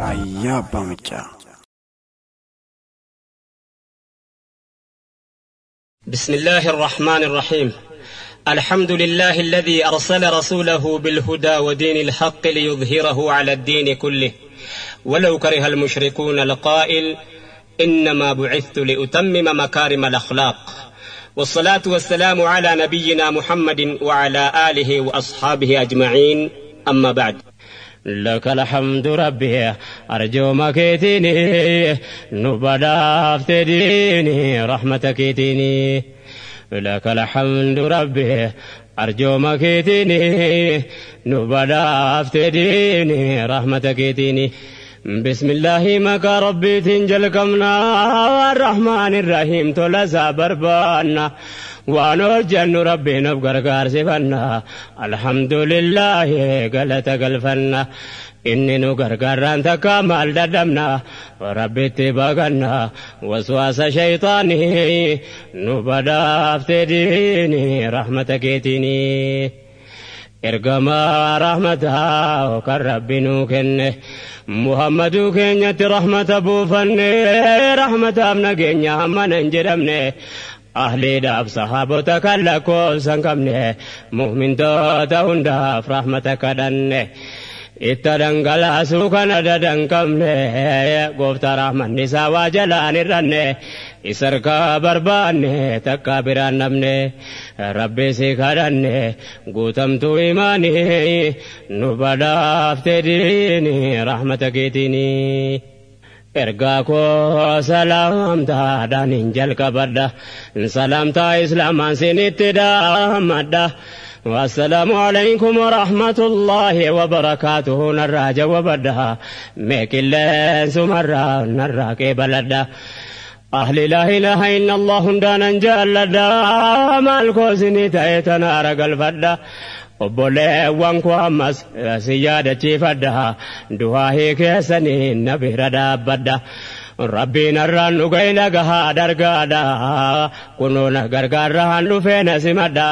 Raayyaa Abbaa Maccaa. بسم الله الرحمن الرحيم. الحمد لله الذي أرسل رسوله بالهدى ودين الحق ليظهره على الدين كله ولو كره المشركون، القائل: إنما بعثت لأتمم مكارم الأخلاق. والصلاة والسلام على نبينا محمد وعلى آله وأصحابه أجمعين، أما بعد. لك الحمد ربي أرجو مكيتني نبدافت ديني رحمتك ديني. لك الحمد ربي أرجو مكيتني نبدافت ديني رحمتك ديني. بسم الله مكا ربي تنجل كمنا الرحمن الرحيم تلزا بربانا ونرجن ربي نبقر قارسفنا الحمد لله قلت قلفنا إني نقرقر أنت كمال ددمنا وربي تبقنا وسواس شيطاني نبدافت ديني رحمتك ديني. إرقما رحمتها وكربي نوكنه محمد كينيا رحمة بوفني رحمة أمنا كينيا أمنا انجرمني أهلي داب صحابتك لكو سنكمني مؤمن توتا داف رحمتك دني itta suukana dadanqamne gooftaa rahmanni isaa waa jalaan irranne isarkaa barbaanne takka biraan namne rabbi si kadhanne guutamtuu imaanii nu badhaafte diini rahmata keetiini. Ergaa koo salaamtaadhaan hin jalqabadha salaamtaa islaamaan sinitti dhaammadha. والسلام عليكم ورحمة الله وبركاته. نراج وبدها ميك اللين سمرا نراك بلدا أهل لا إله إلا الله دانا جلدا مالكو سني تايتنا رقل فدا obboleewwan koo ammas si yaadachiifadha du'aa keessanii na bira dhaabbadha. Rabbiin har'aan dhugee nagahaa dargaadha kunoo na gargaarraan dhufee na simadha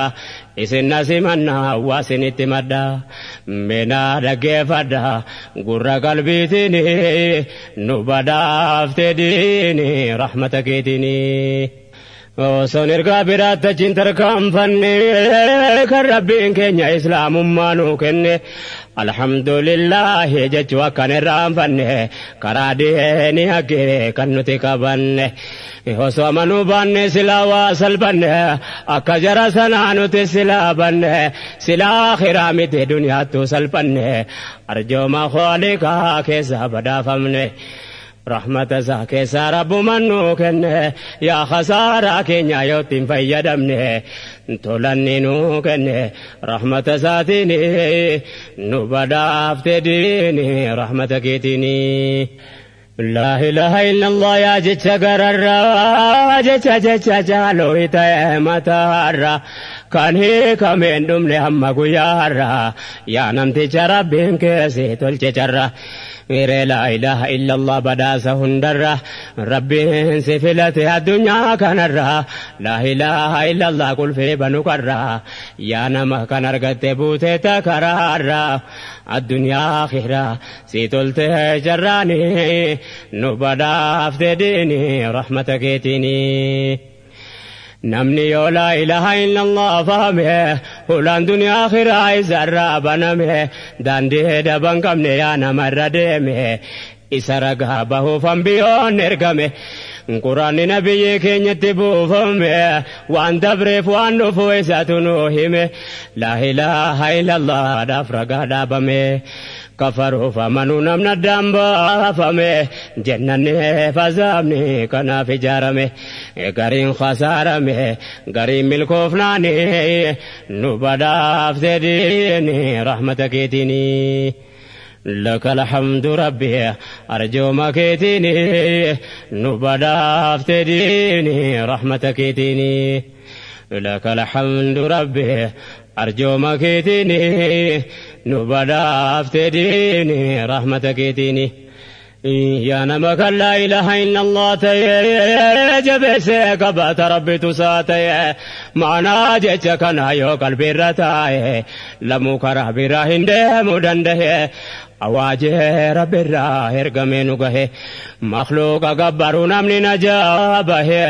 isin na simanna waa isinitti madda minaa dhaggeeffadha gurra qalbiitiin nu badhaafte diini rahmata keetiini. Osoon ergaa biraatti achiin tarkaanfanne kan rabbiin keenya islaamummaa nuu kenne alhamdulillahi jechuu akkan irraanfanne karaa diinii haqqee kan nuti qabanne osoo amanuu baanne silaa waa salphanne akka jara sanaa nuti silaa banne silaa akhiraa miti duniyaattuu salphanne arjooma khooliqaa keessaa badhaafamne. رحمة ساكي رب منو كنه يا خسارة كنيا يوتين فيدمنه تولني نو كنه رحمة ساتيني نبدافت ديني رحمة كيتيني. لا إله إلا الله يا جتش قرر جتش جتش جالو إتيمتار كان هيك من دم لهم قيارا يا نمتي ربين كيسي تلتجرا لا إله إلا الله بداسة هندرة ربي سفلتها الدنيا كنرة لا إله إلا الله قل في بنكرة يا نما كنرقت بوتي تكرارة الدنيا آخرة سيتلت جراني نبدافت ديني رحمتك تيني. Namni yoo laa ilaha illallah fahame hulaan duniyaa akhiraa isarraa baname daandii daban qabne yaa namarra deeme isa ragaa bahuuf ambiyoon ergame quraanni nabiyyi keenyatti buufame waan dabreef waan dhufu isatu nuu hime laa ilaha illallah dhaaf ragaa dhaabame. Kafaruuf amanuu namni addaan baafame jennanni fazaamni kanaaf ijaarame gariin khasaarame gariin milkoofnaani nu badhaafte diini rahmata keetiini. لك الحمد ربي أرجو مكيتني نبدافت ديني رحمتك ديني. لك الحمد ربي أرجو مكيتني نبدافت ديني رحمتك ديني. يا نمك لا إله إلا الله تي جبسك بات ربي تساتي Maanaa jecha kana yoo qalbiirra taa'e lamuu karaa biraa hin deemuu danda'e. Awaajee rabbirraa ergamee nu gahe makhluuqa gabbaruu namni najaa bahe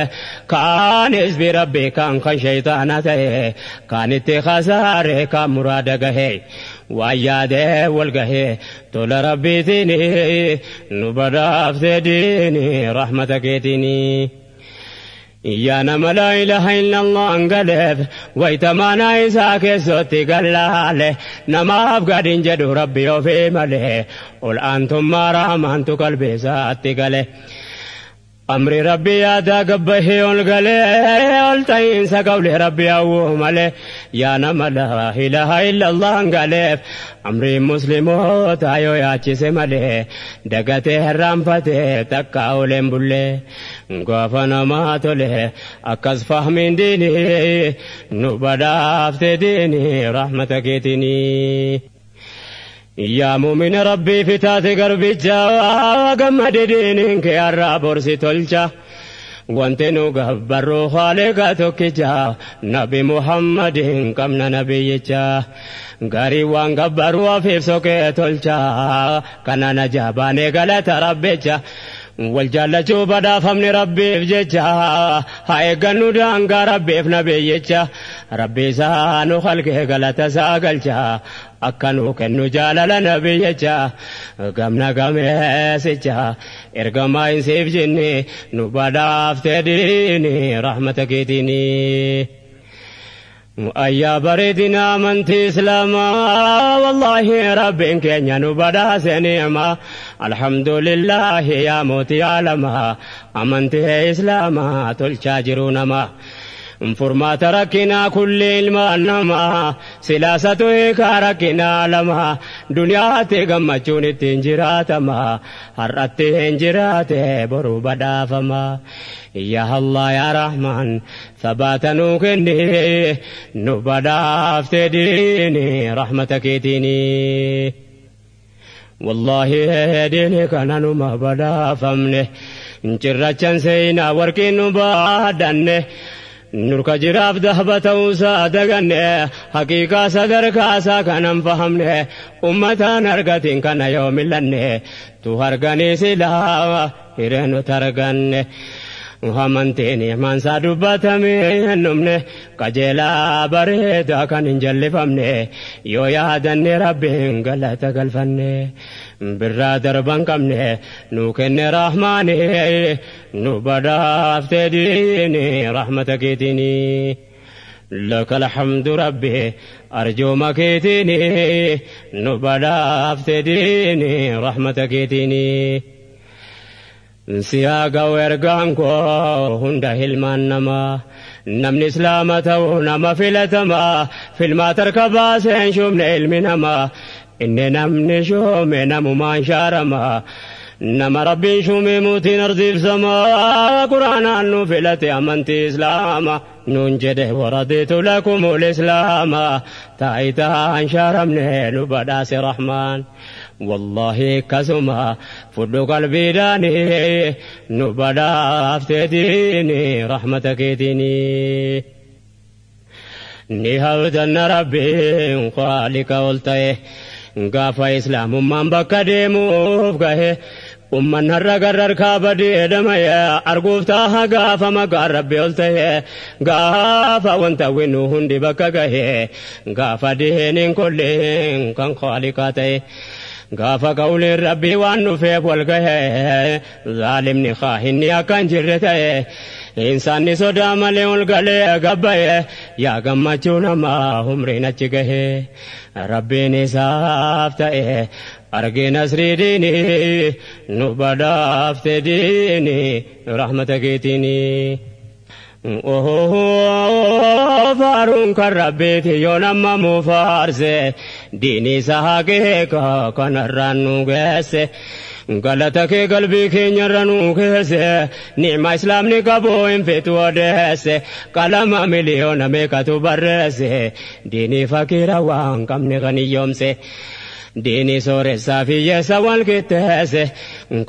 kaanis bi rabbi kan kan shayxaana ta'e kaan itti khasaare kaan muraada gahe waan yaadee wal gahe tola rabbiitiin nu badhaaftee diini rahmata keetiini. Yaa nama laa ilaaha illallah angaleef wayitamaanaa isaa keessatti gallaale namaaf gadin jedhu rabbi ofii malee ol aantummaa rahmaantu qalbii isaatti gale. Amri rabbi yaadaa gabbahee ol galee ol ta'iinsa qawli rabbi hawwuu malee yaa nama laa ilaaha illallah angaleef amri musliimoota yoo yaachise malee dagatee herraanfatee takka oleen bullee gaafa namaa tole akkas fahmiin diinii nu badhaafte diinii rahmata keetinii. Yaa muumina rabbii fitaate garbicha gammade diiniin kee har'aa borsi tolcha. Wanti nu gabbarru haaliqa tokkicha nabi Muhammadin qabna nabiyyicha. Gaarii waan gabbarru ofiif soqee tolcha kana na jaabaanee galata rabbicha. Wal jaallachuu badhaafamni rabbiif jecha haa eeggannu daangaa rabbiif nabiyyicha. Rabbi isaa nu halkee galata isaa galcha akka nu kennu jaalala nabiyyicha. Gamna gameessicha ergamaa hin siif jinni nu badhaaftee diini rahmata keetiini. Ayyaa bareedina amantii islaamaa wallaahi rabbiin keenya nu badhaase ni'ima alhamdulillaahi yaa mootii aalamaa amantii islaamaa tolchaa jiru nama. Furmaata rakkinaa kulli ilmaan namaa silaasatu hiikaa rakkinaa lama duniyaatti gammachuun ittiin jiraatama har'atti hin jiraate boru badhaafama. Yaa Allah yaa Rahmaan sabaata nuu kenni nu badhaafte diini rahmata keetiini. Wallaahi diini kana numa badhaafamne cirrachan seenaa warqiin nu baadhanne. Nurka jiraaf dahba ta'uusaa daganne haqiiqaa sadarkaasaa kanan fahamne ummataan argatiin kana yoo millanne tu harganii silaa hiree nuti arganne. Amantiin himansaa dubbatamee hin dhumne qajeelaa bareedaa kan hin jallifamne yoo yaadanne rabbiin galata galfanne. Birraa darban qabne nu kenne rahmaani nu badhaafte diini rahmata keetiini. Laka alhamdu rabbi arjooma keetiini nu badhaafte diini rahmata keetiini. Siyaa ga'u ergaan koo hunda hilmaan namaa namni islaama ta'u nama filatamaa filmaa tarka baaseen shuumne ilmi namaa. Inni namni shuume namumaan shaaramaa nama rabbiin shuume mootiin ardiif samaa quraanaan nu filate amantii islaamaa nuun jedhe waradiitu lakumul islaamaa taayitaan shaaramne nu badhaase rahmaan. Wallaahi akkasuma fudhu qalbiidhaanii nu badhaafte diini rahmata keetiini. Ni hawdanna rabbiin khaalika ol ta'e. Gaafa islaamummaan bakka deemuuf gahe ummanni har'a gararkaa badee dhama'e arguuf taaha gaafa maqaan rabbi ol ta'e gaafa wanta winnu hundi bakka gahe gaafa diiniin kulliin kan khaaliqaa ta'e. Gaafa qawliin rabbii waan dhufeef wal gahe zaalimni kaahinni akka hin jirre ta'e insaanni sodaa malee ol galee gabbaye yaa gammachuu namaa umriin achi gahe rabbiin isaaf ta'e argee nasrii diini nu badhaafte diini rahmata keetiini. Faaruun kan rabbiiti yoo nama mufaarse diini isaa hakeeka kanarraan nu geesse. Galata kee qalbii keenyarra nu keesse ni'ma islaamni qabu hin feetu odeesse qalama miliyoona meeqatu barreesse diinii fakiira waan qabne kan hiyyoomse. Diinii sooressaa fi hiyyeessa wal qixxeesse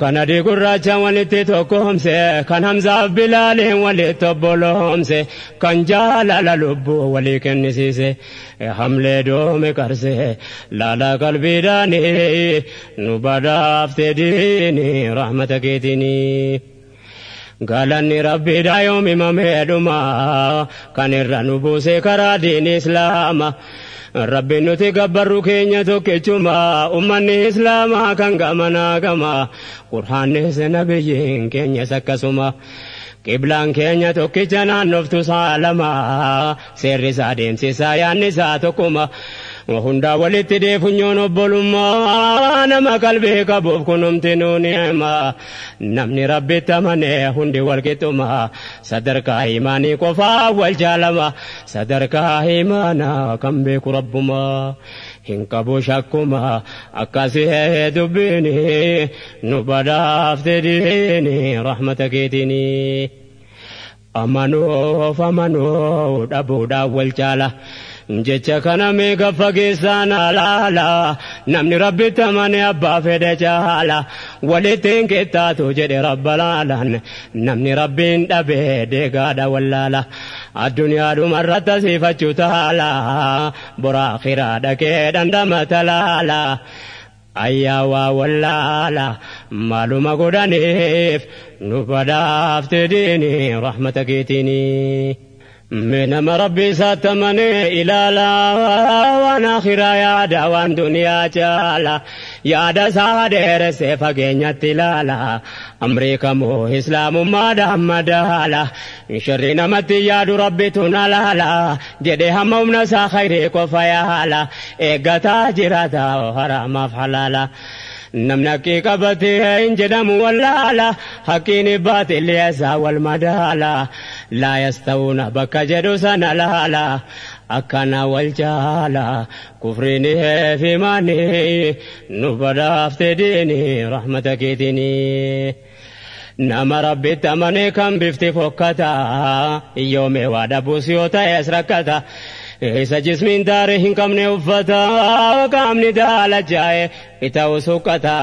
kan adii gurraacha walitti tokkoomse kan Hamzaaf Bilaaliin walitti obboloomse kan jaalala lubbuu walii kennisiise hamlee doome qarse laala qalbiidhaanii nu badhaafte diinii rahmata keetiinii. Galanni rabbiidha yoom himamee dhuma kan irra nu buuse karaa diinii Islaama. Rabbi nuti gabbarru keenya tokkichuma ummanni Islaamaa kan gamanaa gama Qur'aannis nabiyyiin keenyas akkasuma. Qiblaan keenya tokkicha naannoftu saalama seerri isaa deemsisaa yaadni isaa tokkuma. Hundaa walitti deefunyoon obbolummaa nama qalbii qabuuf kunumti nuun hima. Namni rabbitti amane hundi wal qixxuma sadarkaa imaanii qofaa wal jaalama sadarkaa imaanaa kan beeku rabbuma. Hin qabu shakkuma akkasii dubbiini nu badhaafte diini rahmata keetiini. Amanuuf amanuu dhabuudhaan wal caala. Jecha kana meeqa fageessaan alaala namni rabbitti amane abbaa fedhe caala walitti hin qixxaatu jedhe rabba laalaan namni rabbiin dhabe deegaadha wallaala addunyaa dhumarratti asiifachuu taala bora akhiraa dhaqee dhandhama talaala. Ayyaa waa wallaala maaluma godhaniif nu badhaafte diini rahmata keetiini. Nama rabbi isaatti amanee ilaala waan akhiraa yaada waan duniyaa caala yaada isaa dheeressee fageenyatti ilaala amrii kamuu islaamummaadhaan madaala sharri namatti yaadu rabbitu na laala jedhee hamma humna isaa khayrii qofa yaala eeggataa jiraata haraamaaf halaala. Namni haqqii qabatee hin jedhamu wallaala haqqiin baatilli isaa wal madaala laa yastawuuna bakka jedhu sana laala akkana wal jaala kufriin fi maanii nu badhaafte diini rahmata keetiini. Nama rabbitti amane kan bifti fokkata yoomee waa dhabuus yoo ta'es rakkata. Isa jismiin daaree hin qabne uffata qaamni daalachaa'e ita'u suqqata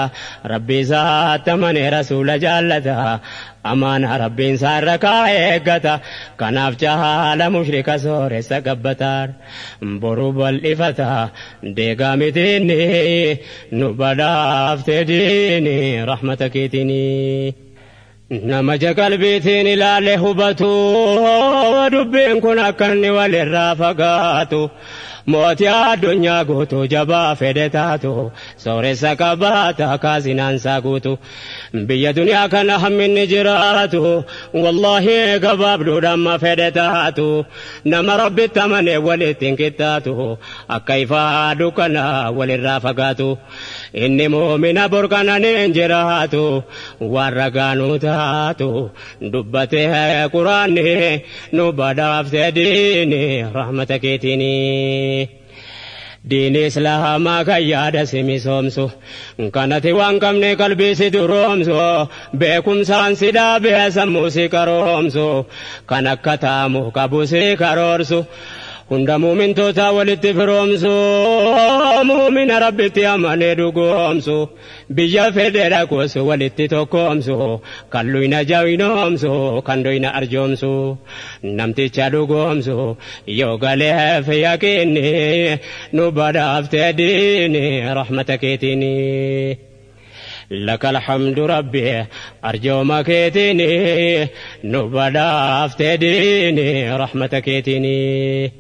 rabbi isaatti amane rasuula jaallata amaana rabbiin isaa irra kaa'e eeggata kanaaf caala mushrika sooressa gabbataan boru bal'ifata deegaa mitiinni nu badhaafte diini rahmata keetiini. Nama qalbiitiin ilaale hubatu dubbiin kun akka inni walirraa fagaatu mootii addunyaa guutuu jabaa fedhe taatu sooressa qabaata kaasinaansaa guutu biyya duniyaa kana hamminni jiraatu wallaahi gabaabduudhaan ma fedhe taatu nama rabbitti amane walitti hin qixxaatu akka ifaa dukkana walirraa fagaatu inni muumina borkananiin jiraatu waan ragaanuu taatu dubbatee quraanni nu badhaafte diini rahmata keetiini. Diini Islaamaa kan yaada si misoomsu kanati waan qabne qalbii si duroomsu beekumsaan si dhaabee sammuu si karoomsu kan akka taamu qabu si karoorsu hunda muumintoota walitti firoomsu muumina rabbitti amanee dhugoomsu biyya fedhe dhaquus walitti tokkoomsu kan luyna jawinoomsu kan doyna arjoomsu namticha dhugoomsu yoo galeef yaqiinni nu badhaafte diini rahmata keetiini. لك الحمد ربي أرجو ما كيتني نبدا افتديني رحمتك كيتني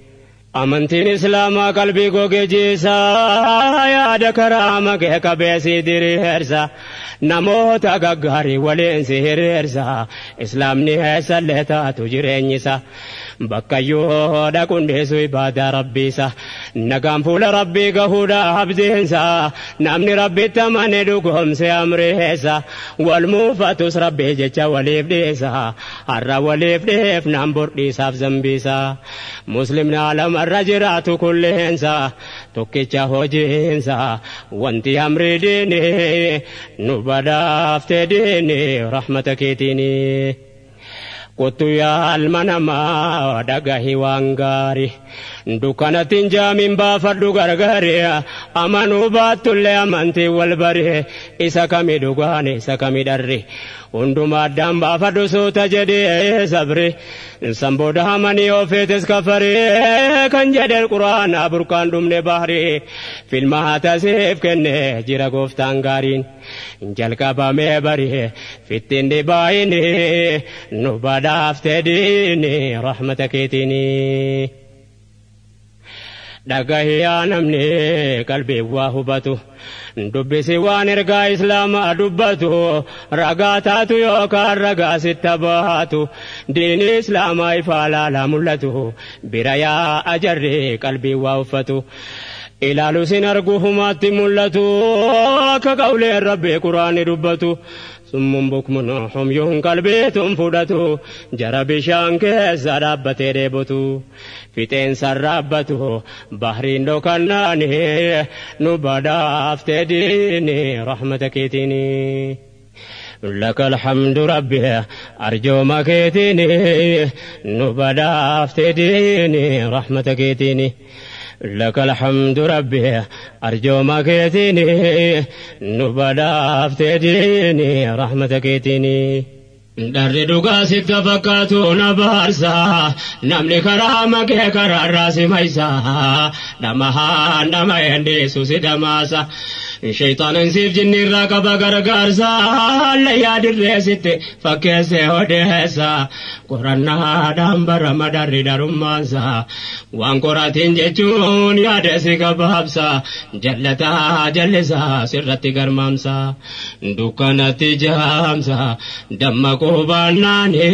أمنتين إسلاما قلبي قوكي جيسا يا دكرامك كبيسي ديريرسا نموت غغاري ولين سهريرسا إسلامني هسلتا تجرينيسا بكيو دكون ديسو عبادة ربيسا نقام فول ربي قهودا عبدينسا نمني ربي تمني دوكم سيامريسا والموفتس ربي جتا وليف ديسا هر وليف ديف نمبر ديسا زنبيسا مسلمنا لما الرجرات كلهنسا tokkicha hojiinsa wanti amri diini nu badhaafte diini rahmata keetiini. Kottu yaa ilma namaa dhagahi waan gaarii Dukkanatti jaamin baafadhu gargaaree amanuu baattullee amantii wal baree isa kami dhugaan isa kami dharre hundumaa addaan baafadhu suuta jedhee sabri san booda amanii ofeetis kafaree kan jedhe quraanaa burqaan dhumne bahri filmaata siif kenne jira gooftaan gaariin jalqabamee bari fittiin dhibaayini nu badhaaftee diini rahmata keetiini. Dhagahiyaa namni qalbii waa hubatu dubbisi waan ergaa islaamaa dubbatu ragaa taatu yookaan ragaa sitta baatu diini islaamaa ifaa laalaa mul'atu bira yaa ajarri qalbii waa uffatu. Ilaalu sin argu humaatti mul'atu akka qawleen rabbii quraanni dubbatu summun bukmun humyuun qalbiituun fudhatu jara bishaan keessa dhaabbatee dheebotu fixeensa raabbatu bahriin dhokannaani nu badhaaftee diini rahmata keetiini. لك الحمد ربي أرجو ما كيتيني نبدأ ديني رحمتك كيتيني لك الحمد ربي أرجو ما كيتيني نبدأ ديني رحمتك كيتيني Darri dhugaa sitti fakkaatu na baarsa namni karaa makee karaarraa si maysa dhamahaan dhama endeessu si dhamaasa shayxaanan siif jinnirraa qaba gargaarsa layyaa dirree sitti fakkeessee odeessa qorannaadhaan barama darri darummaansa waan qoratiin jechuun yaada si gabaabsa jallataa jallisaa sirratti garmaamsa dukkanatti jaamsa damma qubannaani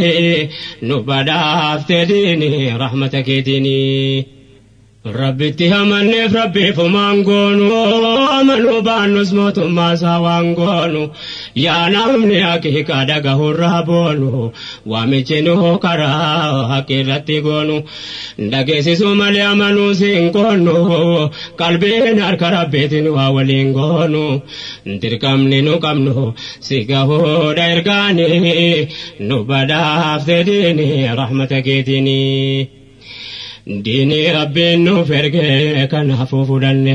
nu badhaafte diini rahmata keetiini. Rabbitti amanneef rabbiif homaan goonu amanuu baannus mootummaa isaa waan goonu yaa namni haqiiqaa dhagahurraa boonu waamichi nu karaa haqi irratti goonu dhageessisuu malee amanuu siin goonu qalbiin harka rabbiitiin waa waliin goonu dirqamni nu qabnu si gahuudha ergaani nu badhaafte diini rahmata keetiini. Diini rabbiin nuuf ergee kanaafuu fudhanne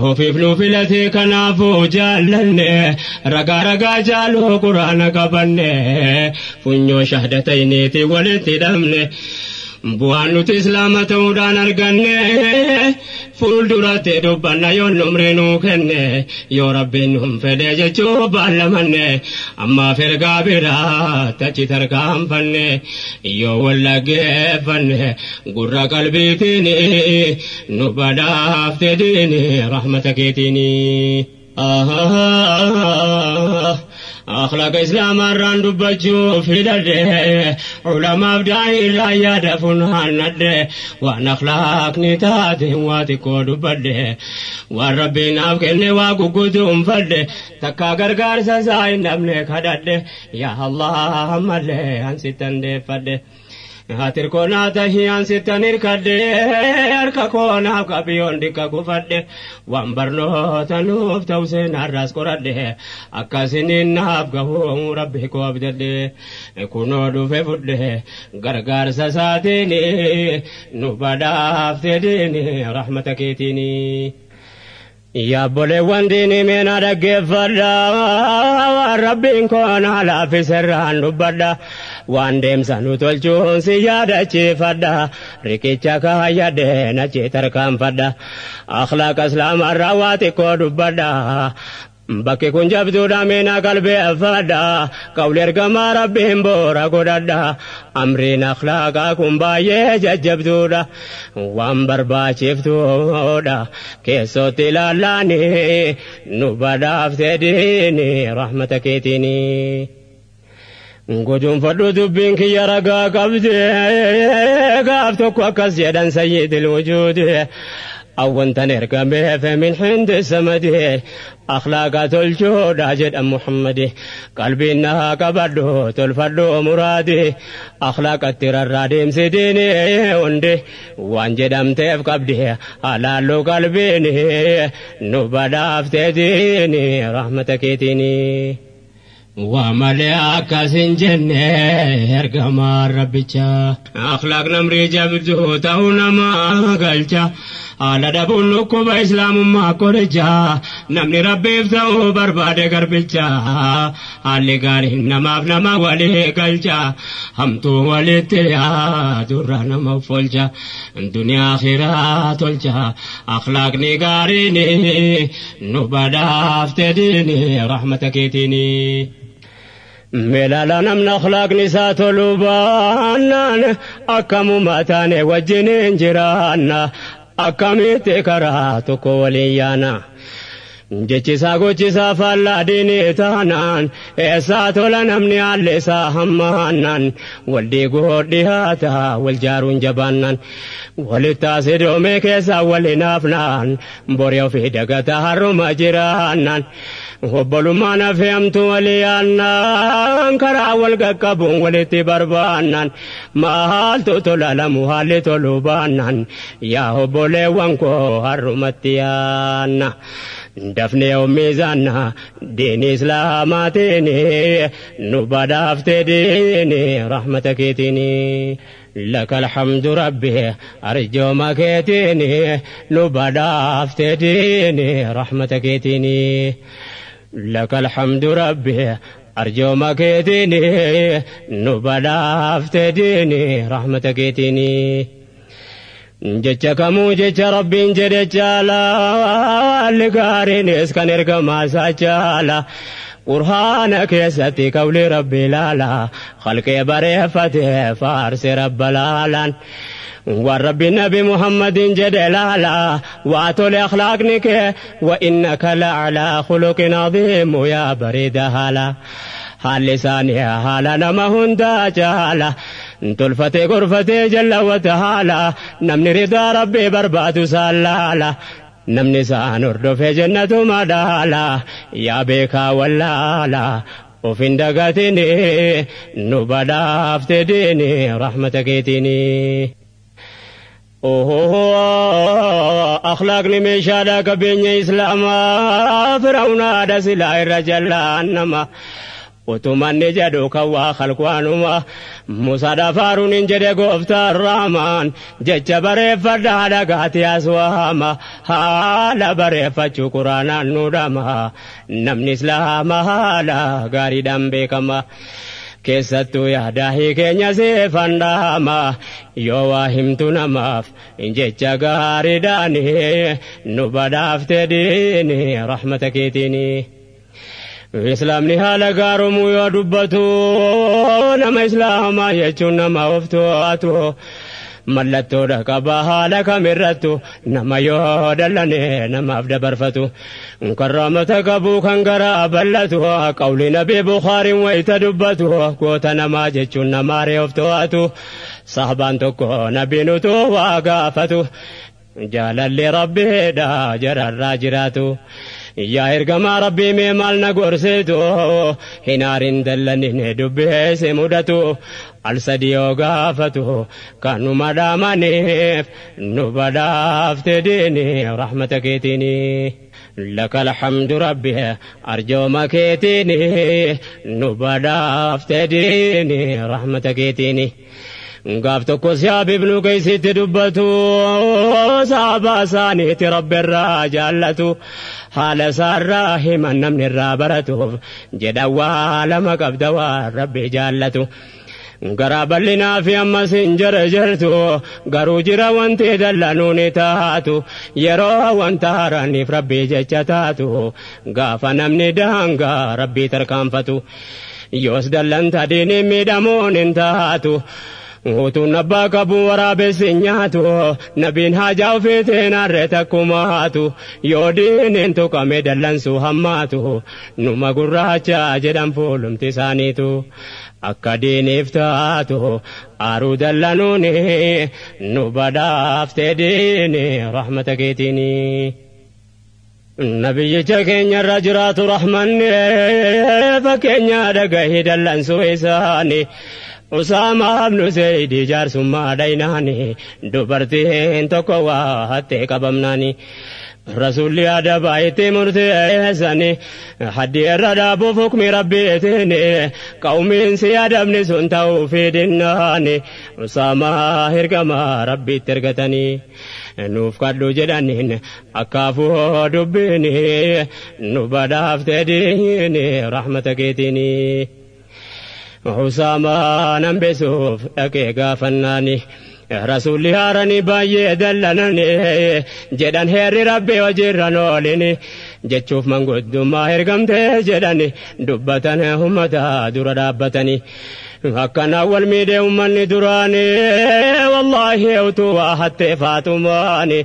ofiif nu filate kanaafuu jaallanne ragaa ragaa jaaluu quraana qabanne funyoo shahdatayniiti walitti hidhamne bu'aan nuti islaama ta'uudhaan arganne fuulduratti dubbanna yoo numri nuu kenne yoo rabbiin nuun fedhe jechuu baallamanne ammaaf ergaa biraa tachi tarkaanfanne yoo wallaggeeffanne gurra qalbiitiin nu badhaafte diini rahmata keetiini. أخلاق إسلام الران دبجو في درده علماء بداي لا يدفن هند وأن أخلاق نتاته واتكو دبده والربي نافكني واقو فرده تكا غرغر سزاي نمني خدده يا الله ملي أنستن دفده Hatir koonaa tahii ansittan hirkadhe harka koonaaf qabiyyoon dikka kufadhe waan barnoota nuuf ta'u seenarraas qoradhe akkasiniin naaf gahuu rabbi koo abdadhe kunoo dhufe fudhe gargaarsa isaatiin nu badhaafte diini rahmata keetiin. Yaabboleewwan diinii meena dhaggeeffadha waan rabbiin koonaa laaffiserraan dubbadha. Waan deemsa nu tolchuun si yaadachiifadha riqicha kaayyadhe nachi tarkaanfadha akhlaaqa islaamarraa waa xiqqoo dubbadha bakki kun jabduudha meena qalbeeffadha qawli ergamaa rabbiin boora godhadha amriin akhlaaqaa kun baay'ee jajjabduudha waan barbaachiftuudha keessootti ilaallaani nu badhaafte diini rahmata keetiini. Guduunfadhu dubbiin kiyya ragaa qabdi gaaf tokko akkas jedhan sayyidil wujuudi awwantan ergameef min hindi samadi akhlaaqa tolchuudha jedhan muhammadi qalbiin naa qabadhu tolfadhu muraadi akhlaaqatti rarraa deemsi diini hundi waan jedhamteef qabdi halaallu qalbiini nu badhaafte diini rahmata keetiini. Waa malee akkas hin jenne ergamaa rabbicha. Akhlaaq namrii jabduu ta'uu nama galcha. Haala dhabuun dhukkuba islaamummaa qoricha. Namni rabbiif ta'uu barbaade garbicha. Haalli gaariin namaaf nama walii galcha. Hamtuu walitti yaadurra nama folcha. Duniyaa akhiraa tolcha. Akhlaaqni gaariin nu badhaafte diini rahmata keetiini. Meelaala namni akhlaaqni isaa toluu baannaan akkamuma taane wajjin hin jiraanna akkamitti karaa tokko waliin yaana. Jechisaa gochisaa faallaa diinii taanaan eessaa tola namni haalli isaa hammaannaan wal diiguu dhiyaata wal jaaruun jabaannaan walitti asidoomee keessaa wal hinaafnaan borii ofii dagata har'uma jiraannaan. Obbolummaan hafeemtu walii yaannaan karaa wal qaqqabuun walitti barbaannaan maaltu tola lamu haalli toluu baannaan yaa obboleewwan koo har'umatti yaanna. Dafnee miizaanna diini islaamaatiin nu badhaafte diini rahmata keetiin. لك الحمد ربي أرجو ما كيتيني نبدا ديني رحمتك كيتيني. لك الحمد ربي أرجو ما كيتيني نبدا ديني رحمتك كيتيني. Jecha kamuu jecha rabbiin jedhe caala haalli gaariinis kan ergamaa isaa caala. Qur'aana keessatti qawli rabbi ilaala khalqee bareeffate faarse rabba laalaan. Waan rabbi nabi Muhammadin jedhe laala waa tole akhlaaqni kee wa innaka la'alaa khuluqin aziimu yaa bareeda haala. Haalli isaanii haala nama hundaa caala. Tolfatee gorfatee jallawwata haala namni ridaa rabbii barbaadu saalaala. Namni isaan hordofee jannatu madaala yaa beekaa wallaala of hin dagatini nu badhaafte diini rahmata keetiini. Akhlaaqni meeshaadhaa qabeenya islaamaa firawunaadha silaa irra jallaan nama. Utumanni jedhu kan waa khalqwaanuma Musaadha faaruun hin jedhe gooftaan raamaan jecha bareeffadhaa dhagaati aswaama haala bareeffachuu quraanaan nu dhama namni islaama haala gaariidhaan beekama. Keessattuu yaadaahii keenya seefan dhaama yoo waa himtu namaaf jecha gaariidhaan nu badhaafte diini rahmata keetiini. Islaamni haala gaaromuu yoo dubbatu nama islaamaa jechuun nama of to'atu mallattoodha qaba haala kamirrattu nama yoo dallane namaaf dabarfatu karraamata qabu kan garaa bal'atu qawli nabii Bukhaariin wayita dubbatu goota namaa jechuun namaaree of to'atu sahabaan tokko nabiin utuu waa gaafatu jaalalli rabbiidha jararraa jiraatu. Yaa ergamaa rabbii mee maal na gorsitu hin aarin dallanine dubbeesse mudatu al sadi yoo gaafatu kanuma dhaamaniif nu badhaafte diini rahmata keetiini. لك الحمد ربي أرجو ما كيتيني nu badhaafte diini rahmata keetiini. Gaaf tokko Sihaab ibnu Qaysitti dubbatu sahabaa isaaniitti rabbi irraa jaallatu haala isaarraa himan namni irraa baratuuf jedha waa lama qabda waan rabbi jaallatu. Garaa bal'inaa fi ammas hin jarjartu garuu jira wanti dallanuu ni taatu yeroo wanta haaraaniif rabbi jecha taatu gaafa namni daangaa rabbii tarkaanfatu yoos dallanta diiniin miidhamuun hin taatu. Utuun abbaa qabu waraabessi nyaatu nabiin haajaa ofiitiin harree takkumaatu yoo diiniin tuqame dallansuu hammaatu numa gurraacha jedhan fuulumti isaaniitu akka diiniif taatu aaruu dallanuuni nu badhaafte diini rahmata keetiini. Nabiyyicha keenya irra jiraatu rahmanni fakkeenya dhagahii dallansuu isaanii. Usaamaa ibnu Zayd jaarsummaa dhaynaani dubartiin tokko waa hattee qabamnaani. Rasuulli adabaa itti murteessani haddi irra dhaabuuf hukmi rabbiitiin qawmiin si adabni sun ta'uu fidinnaani Usaamaa ergamaa rabbiitti ergatanii nuuf kadhu jedhaniin akkaafuu dubbiini nu badhaaftee diini rahmata keetiini. Usaamaa nan beesuuf dhaqee gaafannaani. Rasuulli haaranii baay'ee dallanani jedhan heerri rabbi hojiirra oolini jechuuf manguddummaa ergamtee jedhani dubbatan ummata dura dhaabbatani. Akkanaan wal miidhee ummanni duraani wallaahi utuu waa hattee faatumaani.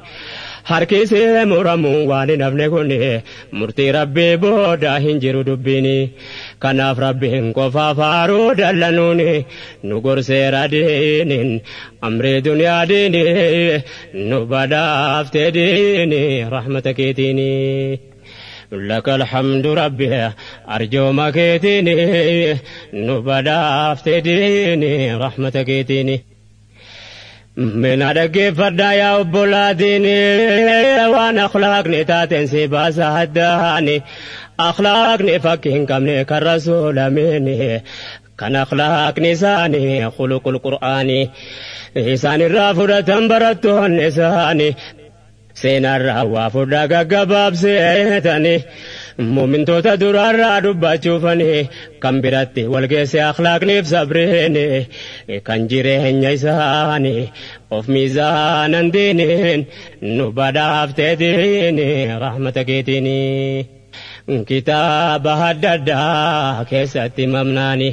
Harkisee muramuun waan hin hafne kun murtii rabbii booda hin jiru dubbiini. Kanaaf rabbiin qofaaf haaruu dallanuuni nu gorseera diiniin amrii duniyaa diini nu badhaaftee diini rahmata keetiini. لك الحمد ربي أرجو ما كيتيني نبدا افتديني رحمتك كيتيني من أدق فردا يا أبولاديني وانا أخلاقني تاتن سيبا سهداني أخلاقني فكين كمني كالرسول مني كان أخلاقني ساني خلق القرآن إسان الرافضة برتو النساني seenarraa waa fudhaa gaggabaabseetani muumintoota duraarraa dubbachuufani kan biratti wal geesse akhlaaqniif sabriini kan jireenya isaani of miizaanan diiniin nu badhaaftee diini rahmata keetiini. Kitaaba adda addaa keessatti mamnaani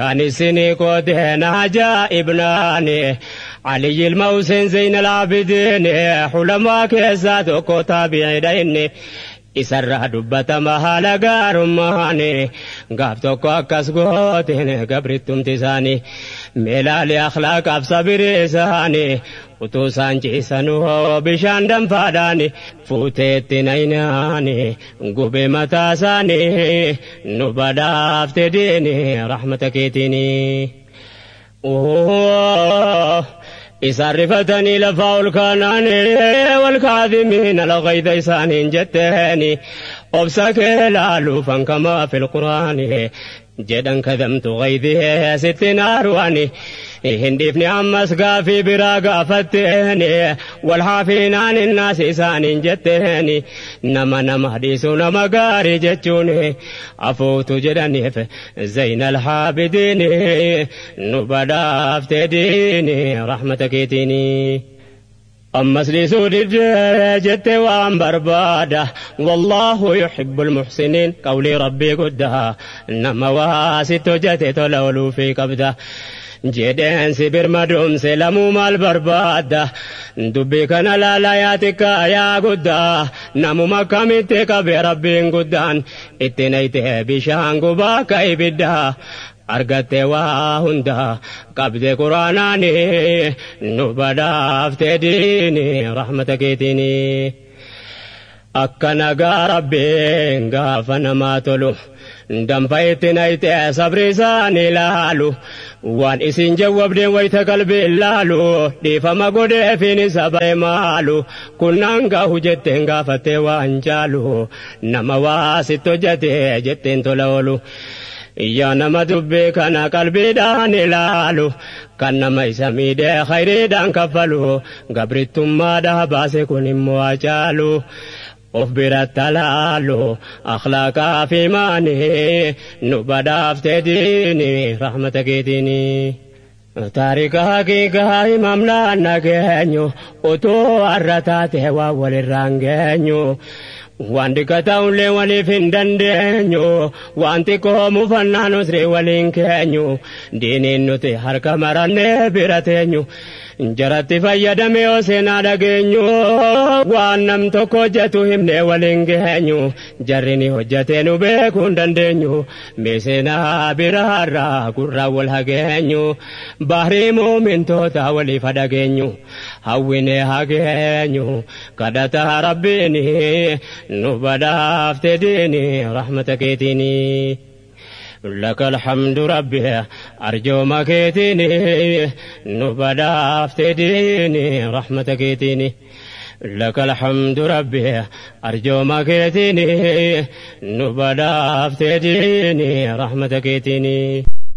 ani isinii qooteen ajaa'ibnaani علي الموسن زين العابدين حلما كيسا tokko taabi'iidha inni isarraa dubbatama haala gaarummaani gaaf tokko akkas gooteen gabrittumti isaanii meelaalee akhlaaqaaf sabirii isaanii utuu isaan ciisanuu bishaan danfaadhaani fuuteetti naynaani gubee mataa isaanii nu badhaafte diini rahmata keetiini. Isaan rifatanii lafaa ol kaanaanii walkaadhimiina lagayda isaaniin jetteeni obsa kee laaluufan kamaa fil quraani jedhan kadhamtu gaydii sitti naaruwani hin dhiifne ammas gaafii biraa gaafatteeni walhaafiinaan innaas isaaniin jetteeni nama nama dhiisu nama gaarii jechuun afuutu jedhaniif zaynal haabidiini nu badhaaftee diini rahmata keetiini. Ammas dhiisuu didee jette waan barbaada wallaahu yuhibbul muhsiniin qawlii rabbii guddaa nama waa sitti hojjete tola ooluufii qabda. Jedheen si birmadoomse lamuu maal barbaadda dubbii kana laalaa yaa xiqqaa yaa guddaa namuma akkamitti qabe rabbiin guddaan itti nayitee bishaan gubaa akka ibiddaa argatte waa hundaa qabde quraanaani nu badhaaftee diini rahmata keetiini. Akka nagaa rabbiin gaafa namaa tolu danfa itti nayitee sabri isaanii laalu waan isin jawwabdeen wayita qalbiin laalu dhiifama godheefiin isa bare maalu kunnaan gaahu jetteen gaafattee waan caalu nama waa sitti hojjete jetteen tola oolu. Yaa nama dubbii kana qalbiidhaan ilaalu kan nama isa miidhee khayriidhaan kaffalu gabrittummaadhaa baase kun immoo hacaalu. Of biratti alaalu akhlaaqaa fi imaanii nu badhaaftee diini rahmata keetiini. Taarika haqiiqaa himamnaan nageenyu utuu har'a taate waa walirraan geenyu. Waan dhiqata'ullee waliif hin dandeenyu waan xiqqoo mufannaan usrii waliin keenyu diiniin nuti harka marannee bira teenyu jaratti fayyadame yoo seenaa dhageenyu waan nam tokko hojjetu himnee waliin geenyu jarri ni hojjetee nu beekuu hin dandeenyu mee seenaa biraarraa gurraan wal hageenyu bahrii muumintoota waliif hadhageenyu hawwinee hageenyu kadhata rabbiini nu badhaaftee diini rahmata keetiini. لك الحمد ربي أرجو ما كيتيني نبدا افتديني رحمتك كيتيني. لك الحمد ربي أرجو ما كيتيني نبدا افتديني رحمتك يتيني.